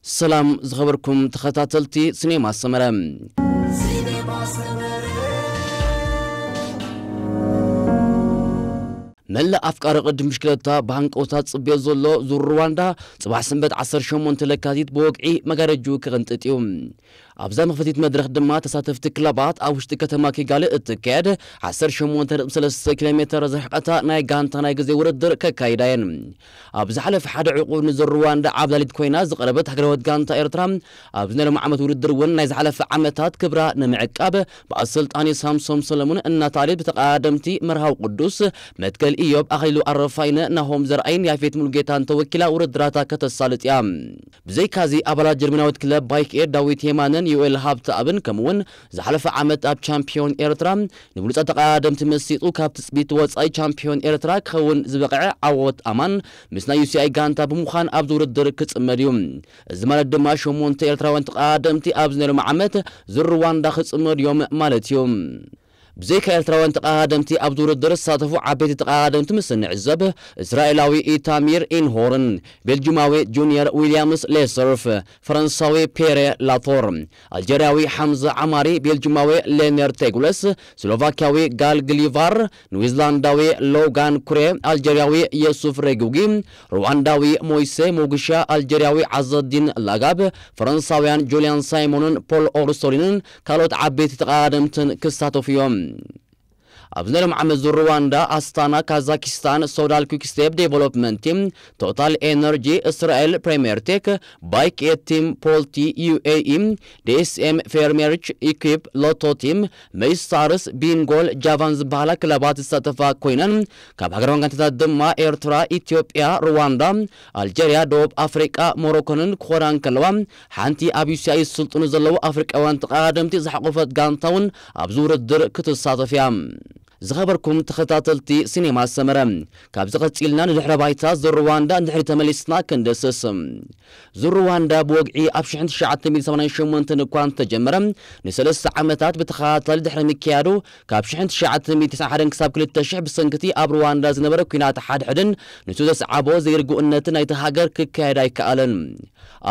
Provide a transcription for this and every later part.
ሰላም ዝኸበርኩም ተኸታተልቲ ሲኔማ ሰመረ። መላእ ኣፍቃሪ ቅድም ብሽክለታ ብሃንቀውታ ጽብዮ ዘሎ ዙር ሩዋንዳ ጽባሕ ሰንበት ዓሰርተ ሸሞንተ ለካቲት ብወግዒ መጋረጁ ክቕንጥጥ እዩ። ኣብዛ መኽፈቲት መድረኽ ድማ ተሳተፍቲ ክለባት ኣብ ውሽጢ ከተማ ኪጋሊ እትካየድ ዓሰርተ ሸሞንተ ነጥቢ ሰለስተ ኪሎ ሜተር ዝርሕቐታ ናይ ጋንታ ናይ ግዜ ውድድር ከካይዳ እየን። ኣብ ዝሓለፈ ሓደ ዕቑብ ንዙር ሩዋንዳ ዓብላሊት ኮይና ዝቐረበት ሃገራዊት ጋንታ ኤርትራ፣ ኣብዚ ናይ ሎም ዓመት ውድድር እውን ናይ ዝሓለፈ ዓመታት ክብራ ንምዕቃብ ብኣሰልጣኒ ሳምሶም ሰለሙን እናተኣልየት ብተቐዳደምቲ መርሃዊ ቅዱስ፣ መትከል ኢዮብ፣ ኣኽሊሉ ኣረፋይነ፣ ናሆም ዘርኣይን ያፌት ሙሉጌታን ተወኪላ ውድድራታ ከተሳልጥ እያ። ብዘይካዚ ኣባላት ጀርመናዊት ክለብ ባይክ ኤር ዳዊት ሄማንን ዮኤል ሃብተኣብን ከምኡውን ዝሓለፈ ዓመት ኣብ ቻምፒዮን ኤርትራ ንብሉጻት ተቐዳደምቲ መሲጡ ካብ ትጽቢት ወጻኢ ቻምፒዮን ኤርትራ ክኸውን ዝበቕዐ ዓወት ኣማን ምስ ናይ ዩ ሲ ኣይ ጋንታ ብምዃን ኣብዚ ውድድር ክጽመድ እዩ። እዚ ማለት ድማ ሸሞንተ ኤርትራውያን ተቐዳደምቲ ኣብዚ ናይ ሎም ዓመት ዙር ሩዋንዳ ክጽመዱ እዮም ማለት እዩ። ብዘይካ ኤርትራውያን ተቐዳደምቲ ኣብዚ ውድድር ዝሳተፉ ዓበይቲ ተቐዳደምቲ ምስ እንዕዘብ፣ እስራኤላዊ ኢታሚር ኢንሆርን፣ ቤልጅማዊ ጁኒየር ዊልያምስ ሌሰርፍ፣ ፈረንሳዊ ፔሬ ላቶር፣ ኣልጀርያዊ ሓምዛ ዓማሪ፣ ቤልጅማዊ ሌነር ቴጉለስ፣ ስሎቫኪያዊ ጋል ግሊቫር፣ ኒውዚላንዳዊ ሎጋን ኩሬ፣ ኣልጀርያዊ የሱፍ ሬጉጊ፣ ሩዋንዳዊ ሞይሴ ሞጉሻ፣ ኣልጀርያዊ ዓዘዲን ላጋብ፣ ፈረንሳውያን ጁልያን ሳይሞንን ፖል ኦርሶሊንን ካልኦት ዓበይቲ ተቐዳደምትን ክሳተፉ እዮም። ኣብዚ ናይ ሎም ዓመት ዙር ሩዋንዳ፣ ኣስታና፣ ካዛኪስታን፣ ሶዳል፣ ኩክስቴፕ ዴቨሎፕመንት ቲም፣ ቶታል ኤነርጂ፣ እስራኤል ፕሪምየር ቴክ፣ ባይክ ኤት ቲም፣ ፖልቲ፣ ዩ ኤ ኢ፣ ዲ ኤስ ኤም፣ ፌርሜርች፣ ኢኩፕ፣ ሎቶ ቲም፣ መይስታርስ፣ ቢንጎል፣ ጃቫን ዝበሃላ ክለባት ዝሳተፋ ኮይነን፣ ካብ ሃገራውያን ጋንታታት ድማ ኤርትራ፣ ኢትዮጵያ፣ ሩዋንዳ፣ ኣልጀርያ፣ ደቡብ ኣፍሪቃ፣ ሞሮኮንን ክኾና እንከለዋ፣ ሓንቲ ኣብ ዩ ሲ ኣይ ዝስልጥኑ ዘለዉ ኣፍሪቃውያን ተቐዳደምቲ ዝሓቆፈት ጋንታ እውን ኣብዚ ውድድር ክትሳተፍ እያ። ዝኸበርኩም ተኸታተልቲ ሲኔማ ሰመረ፣ ካብዚ ቀጺልና ንድሕረ ባይታ ዙር ሩዋንዳ ንድሕሪ ተመሊስና ክንድስስ። ዙር ሩዋንዳ ብወግዒ ኣብ ሽሕን ትሽዓተ ሚእትን ሰማንያን ሸሞንተን እኳ እንተጀመረ፣ ንሰለስተ ዓመታት ብተኸታታሊ ድሕሪ ምክያዱ፣ ካብ ሽሕን ትሽዓተ ሚእትን ሓደን ክሳብ ክልተ ሽሕ ብሰንክቲ ኣብ ሩዋንዳ ዝነበረ ኲናት ሓድሕድን ንሱ ዘስዓቦ ዘይርጉእነትን ናይቲ ሃገር ክካየድ ኣይከኣለን።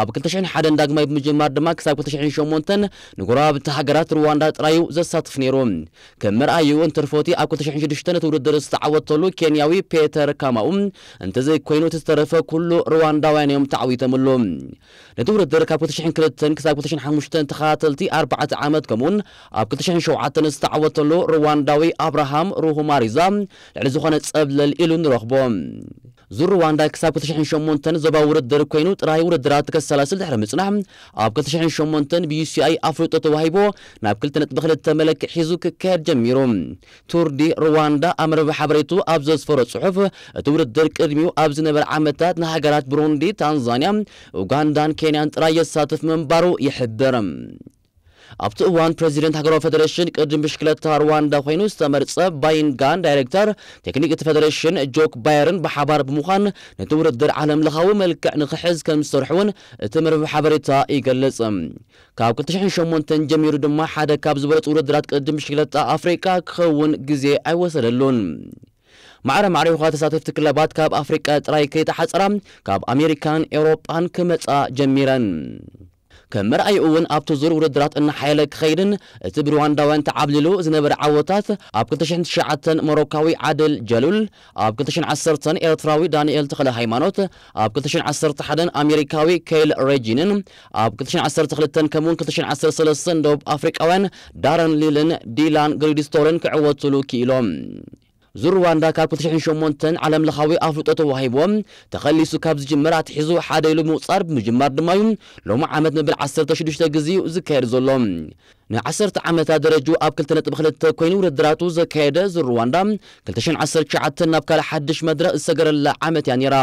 ኣብ ክልተ ሽሕን ሓደን ዳግማይ ብምጅማር ድማ ክሳብ ክልተ ሽሕን ሸሞንተን ንጎረባብቲ ሃገራት ሩዋንዳ ጥራዩ ዘሳትፍ ነይሩ። ከም መርኣዩ እንተርፎቲ ኣብ ክልተ ሽሕን ሽዱሽተን እቲ ውድድር ዝተዓወተሉ ኬንያዊ ፔተር ካማኡ እንተዘይኮይኑ እቲ ዝተረፈ ኩሉ ሩዋንዳውያን እዮም ተዓዊተምሉ። ነቲ ውድድር ካብ ክልተ ሽሕን ክልተን ክሳብ ክልተ ሽሕን ሓሙሽተን ተኸታተልቲ ኣርባዕተ ዓመት ከምኡውን ኣብ ክልተ ሽሕን ሸውዓተን ዝተዓወተሉ ሩዋንዳዊ ኣብርሃም ሩሁማሪዛ ልዕሊ ዝኾነ ጸብለል ኢሉ ንረኽቦ። ዙር ሩዋንዳ ክሳብ ክልተ ሽሕን ሸሞንተን ዞባዊ ውድድር ኮይኑ ጥራይ ውድድራት ከሰላስል ድሕሪ ምጽናሕ፣ ኣብ ክልተ ሽሕን ሸሞንተን ብ ዩ ሲ ኣይ ኣፍልጦ ተዋሂቦ ናብ ክልተ ነጥቢ ክልተ መለክዒ ሒዙ ክካየድ ጀሚሩ። ቱር ዲ ሩዋንዳ ኣብ መርበብ ሓበሬቱ ኣብ ዘስፈሮ ጽሑፍ፣ እቲ ውድድር ቅድሚኡ ኣብ ዝነበረ ዓመታት ንሃገራት ብሩንዲ፣ ታንዛንያ፣ ኡጋንዳን ኬንያን ጥራይ የሳትፍ ምንባሩ ይሕብር። ኣብቲ እዋን ፕረዚደንት ሃገራዊ ፈደሬሽን ቅድም ብሽክለታ ሩዋንዳ ኮይኑ ዝተመርጸ ባይንጋን ዳይሬክተር ቴክኒክ እቲ ፈደሬሽን ጆክ ባየርን ብሓባር ብምዃን ነቲ ውድድር ዓለም ለኻዊ መልክዕ ንኽሕዝ ከም ዝሰርሑ እውን እቲ መርበብ ሓበሬታ ይገልጽ። ካብ ክልተ ሽሕን ሸሞንተን ጀሚሩ ድማ ሓደ ካብ ዝበለጹ ውድድራት ቅድም ብሽክለታ ኣፍሪቃ ክኸውን ግዜ ኣይወሰደሉን። ማዕረ ማዕሪኡ ከኣ ተሳተፍቲ ክለባት ካብ ኣፍሪቃ ጥራይ ከይተሓጸራ ካብ ኣሜሪካን ኤውሮጳን ክመጻ ጀሚረን። ከም መርኣይኡ እውን ኣብቲ ዙር ውድድራት እናሓየለ ክኸይድን እቲ ብሩዋንዳውያን ተዓብሊሉ ዝነበረ ዓወታት ኣብ ክልተ ሽሕን ትሽዓተን ሞሮካዊ ዓድል ጀሉል፣ ኣብ ክልተ ሽሕን ዓሰርተን ኤርትራዊ ዳንኤል ተኽለ ሃይማኖት፣ ኣብ ክልተ ሽሕን ዓሰርተ ሓደን ኣሜሪካዊ ኬይል ሬጂንን፣ ኣብ ክልተ ሽሕን ዓሰርተ ክልተን ከምኡውን ክልተ ሽሕን ዓሰርተ ሰለስተን ደቡብ ኣፍሪቃውያን ዳረን ሊልን ዲላን ግሪድስቶልን ክዕወቱሉ ክኢሎም። ዙር ሩዋንዳ ካብ ክልተ ሽሕን ሸሞንተን ዓለም ለኻዊ ኣፍልጦ ተዋሂብዎ ተኸሊሱ ካብ ዝጅምር ኣትሒዙ ሓደ ኢሉ ምቑጻር ብምጅማር ድማ እዩ ሎሚ ዓመት መበል ዓሰርተ ሽዱሽተ ግዜኡ ዝካየድ ዘሎ። ንዓሰርተ ዓመታት ደረጅኡ ኣብ ክልተ ነጥቢ ክልተ ኮይኑ ውድድራቱ ዘካየደ ዙር ሩዋንዳ ክልተ ሽሕን ዓሰርተ ትሽዓተን ናብ ካልእ ሓድሽ መድረኽ ዝሰገረላ ዓመት እያ ነይራ።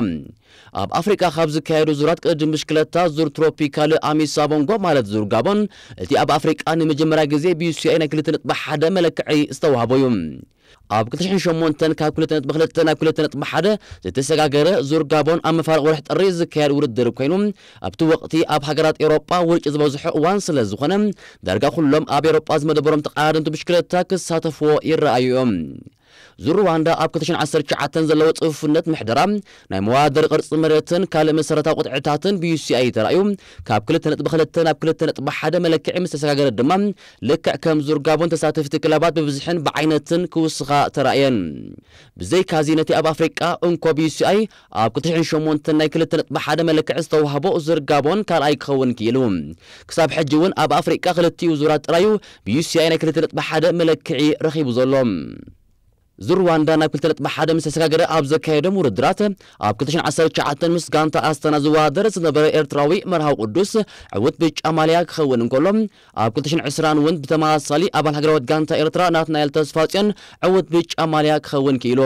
ኣብ ኣፍሪቃ ካብ ዝካየዱ ዙራት ቅድድም ብሽክለታ ዙር ትሮፒካል ኣሚሳ ቦንጎ ማለት ዙር ጋቦን እቲ ኣብ ኣፍሪቃ ንመጀመርያ ግዜ ብ ዩ ሲ ኣይ ናይ ክልተ ነጥቢ ሓደ መለክዒ ዝተዋህቦ እዩ። ኣብ ክልተ ሽሕን ሸሞንተን ካብ ክልተ ነጥቢ ክልተ ናብ ክልተ ነጥቢ ሓደ ዝተሰጋገረ ዙር ጋቦን ኣብ መፋርቕ ወርሒ ጥሪ ዝካየድ ውድድር ኮይኑ ኣብቲ ወቕቲ ኣብ ሃገራት ኤውሮጳ ውርጪ ዝበዝሖ እዋን ስለ ዝኾነ ዳርጋ ኩሎም ኣብ ኤውሮጳ ዝመደበሮም ተቐዳደምቲ ብሽክለታ ክሳተፍዎ ይረኣዩ እዮም። ዙር ሩዋንዳ ኣብ ክልተ ሽሕን ዓሰርተ ትሽዓተን ዘለዎ ጽፉፍነት ምሕደራ፣ ናይ መዋደር ቅርጺ መሬትን ካልእ መሰረታዊ ቁጥዕታትን ብዩሲኣይ ተራእዩ፣ ካብ ክልተ ነጥቢ ክልተ ናብ ክልተ ነጥቢ ሓደ መለክዒ ምስ ተሰጋገረ ድማ፣ ልክዕ ከም ዙር ጋቦን ተሳተፍቲ ክለባት ብብዝሕን ብዓይነትን ክውስኻ ተራእየን። ብዘይካዚ ነቲ ኣብ ኣፍሪቃ እንኮ ብዩሲኣይ ኣብ ክልተ ሽሕን ሸሞንተን ናይ ክልተ ነጥቢ ሓደ መለክዒ ዝተዋህቦ ዙር ጋቦን ካልኣይ ክኸውን ክኢሉ። ክሳብ ሕጂ እውን ኣብ ኣፍሪቃ ክልቲኡ ዙራት ጥራዩ ብዩሲኣይ ናይ ክልተ ነጥቢ ሓደ መለክዒ ረኺቡ ዘሎ። ዙር ሩዋንዳ ናብ ክልተ ነጥቢ ሓደ ምስ ተሰጋገረ ኣብ ዘካየዶም ውድድራት ኣብ ክልተ ሽሕን ዓሰርተ ትሽዓተን ምስ ጋንታ ኣስታና ዝወዳደር ዝነበረ ኤርትራዊ መርሃዊ ቅዱስ ዕውት ብጫ ማልያ ክኸውን እንከሎ፣ ኣብ ክልተ ሽሕን ዕስራን እውን ብተመሳሳሊ ኣባል ሃገራዊት ጋንታ ኤርትራ ናትናኤል ተስፋጽዮን ዕውት ብጫ ማልያ ክኸውን ክኢሉ።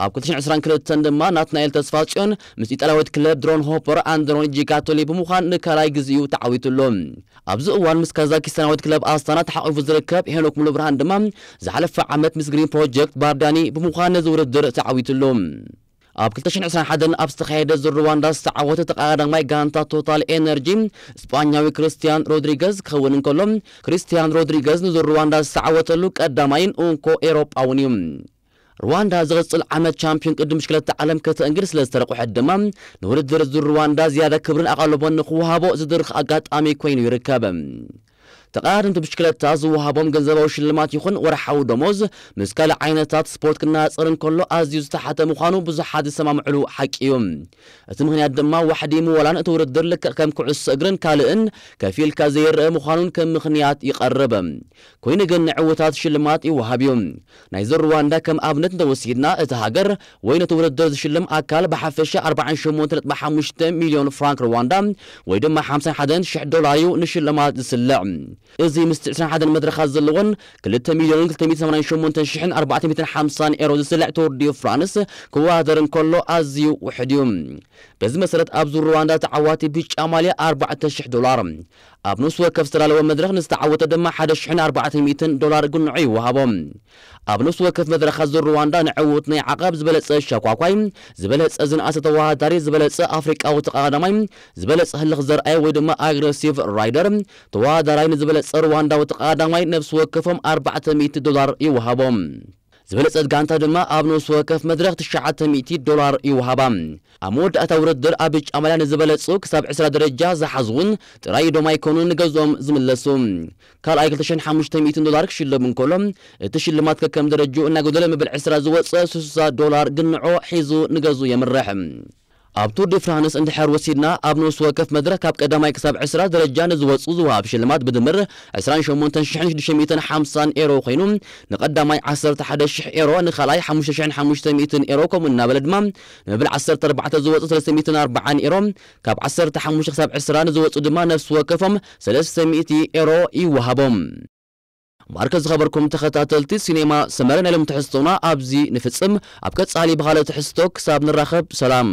ኣብ ክልተ ሽሕን ዕስራን ክልተን ድማ ናትናኤል ተስፋጽዮን ምስ ኢጣልያዊት ክለብ ድሮን ሆፐር ኣንድሮኒ ጂካቶሊ ብምዃን ንካልኣይ ግዜኡ ተዓዊቱሉ። ኣብዚ እዋን ምስ ካዛኪስታናዊት ክለብ ኣስታና ተሓቒፉ ዝርከብ ሄኖክ ሙሉብርሃን ድማ ዝሓለፈ ዓመት ምስ ግሪን ፕሮጀክት ባርዳኒ ብምዃን ነዚ ውድድር ተዓዊቱሉ። ኣብ ክልተ ሽሕን ዕስራን ሓደን ኣብ ዝተኻየደ ዙር ሩዋንዳ ዝተዓወተ ተቐዳዳማይ ጋንታ ቶታል ኤነርጂ ስጳኛዊ ክርስቲያን ሮድሪገዝ ክኸውን እንከሎ፣ ክርስቲያን ሮድሪገዝ ንዙር ሩዋንዳ ዝተዓወተሉ ቀዳማይን እንኮ ኤሮጳውን እዩ። ሩዋንዳ ዝቕጽል ዓመት ቻምፒዮን ቅድድም ብሽክለታ ዓለም ከተእንግድ ስለ ዝተረቑሐት ድማ፣ ንውድድር ዙር ሩዋንዳ ዝያዳ ክብርን ኣቓልቦን ንኽወሃቦ ዝድርኽ ኣጋጣሚ ኮይኑ ይርከብ። ተቐዳደምቲ ብሽክለታ ዝወሃቦም ገንዘባዊ ሽልማት ይኹን ወርሓዊ ደሞዝ ምስ ካልእ ዓይነታት ስፖርት ክነጻጸር እንከሎ ኣዝዩ ዝተሓተ ምዃኑ ብዙሓት ዝሰማምዕሉ ሓቂ እዩ። እቲ ምኽንያት ድማ ዋሕዲ ምወላን እቲ ውድድር ልክዕ ከም ኩዕሶ እግርን ካልእን ከፊልካ ዘይረአ ምዃኑን ከም ምኽንያት ይቐርብ። ኮይኑ ግን ንዕውታት ሽልማት ይወሃብ እዩ። ናይ ዙር ሩዋንዳ ከም ኣብነት እንተወሲድና፣ እቲ ሃገር ወይ ነቲ ውድድር ዝሽልም ኣካል ብሓፈሻ ኣርባዓን ሸሞንተ ነጥቢ ሓሙሽተ ሚልዮን ፍራንክ ሩዋንዳ ወይ ድማ ሓምሳን ሓደን ሽሕ ዶላር እዩ ንሽልማት ዝስልዕ። እዚ ምስቲ ዕስራን ሓደን መድረኻት ዘለዎን ክልተ ሚልዮንን ክልተ ሚእትን ሰማንያን ሸሞንተን ሽሕን ኣርባዕተ ሚእትን ሓምሳን ኤሮ ዝስልዕ ቱር ዲ ፍራንስ ክወዳደር እንከሎ ኣዝዩ ውሑድ እዩ። በዚ መሰረት ኣብ ዙር ሩዋንዳ ተዓዋቲ ብጫ ማልያ ኣርባዕተ ሽሕ ዶላር፣ ኣብ ነፍሲ ወከፍ ዝተዳለወ መድረኽ ንዝተዓወተ ድማ ሓደ ሽሕን ኣርባዕተ ሚእትን ዶላር ግንዖ ይወሃቦ። ኣብ ነፍሲ ወከፍ መድረኻት ዙር ሩዋንዳ ንዕዉት ናይ ዓቐብ ዝበለጸ ሸኳኳይ፣ ዝበለጸ ዝነኣሰ ተወዳዳሪ፣ ዝበለጸ ኣፍሪቃዊ ተቐዳዳማይ፣ ዝበለጸ ህልኽ ዘርኣየ ወይ ድማ ኣግረሲቭ ራይደር ተወዳዳራይ ንዝበለጸ ሩዋንዳዊ ተቐዳዳማይ ነፍሲ ወከፎም ኣርባዕተ ሚእቲ ዶላር ይወሃቦም። ዝበለጸት ጋንታ ድማ ኣብ ነፍሲ ወከፍ መድረኽ ትሽዓተ ሚእቲ ዶላር ይወሃባ። ኣብ መወዳእታ ውድድር ኣብ ብጫ ማልያ ንዝበለጹ ክሳብ ዕስራ ደረጃ ዝሓዙ እውን ጥራይ ዶም ኣይኮኑን ንገዝኦም ዝምለሱ። ካልኣይ ክልተ ሽሕን ሓሙሽተ ሚእትን ዶላር ክሽለም እንከሎ፣ እቲ ሽልማት ከከም ደረጅኡ እናጎደለ መበል ዕስራ ዝወጸ ስሳ ዶላር ግንዖ ሒዙ ንገዝኡ የምርሕ። ኣብ ቱር ዲ ፍራንስ እንድሕር ወሲድና፣ ኣብ ነፍሲ ወከፍ መድረኽ ካብ ቀዳማይ ክሳብ ዕስራ ደረጃ ንዝወጹ ዝወሃብ ሽልማት ብድምር ዕስራን ሸሞንተን ሽሕን ሽዱሽተ ሚእትን ሓምሳን ኤሮ ኮይኑ፣ ንቀዳማይ ዓሰርተ ሓደ ሽሕ ኤሮ፣ ንኻልኣይ ሓሙሽተ ሽሕን ሓሙሽተ ሚእትን ኤሮ፣ ከምኡ እናበለ ድማ ንመበል ዓሰርተ ኣርባዕተ ዝወጹ ሰለስተ ሚእትን ኣርባዓን ኤሮ፣ ካብ ዓሰርተ ሓሙሽተ ክሳብ ዕስራ ንዝወጹ ድማ ነፍሲ ወከፎም ሰለስተ ሚእቲ ኤሮ ይወሃቦም። ማርከ ዝኸበርኩም ተኸታተልቲ ሲኔማ ሰመረ፣ ናይ ሎም ትሕዝቶና ኣብዚ ንፍጽም። ኣብ ቀጻሊ ብኻልእ ትሕዝቶ ክሳብ ንራኸብ ሰላም።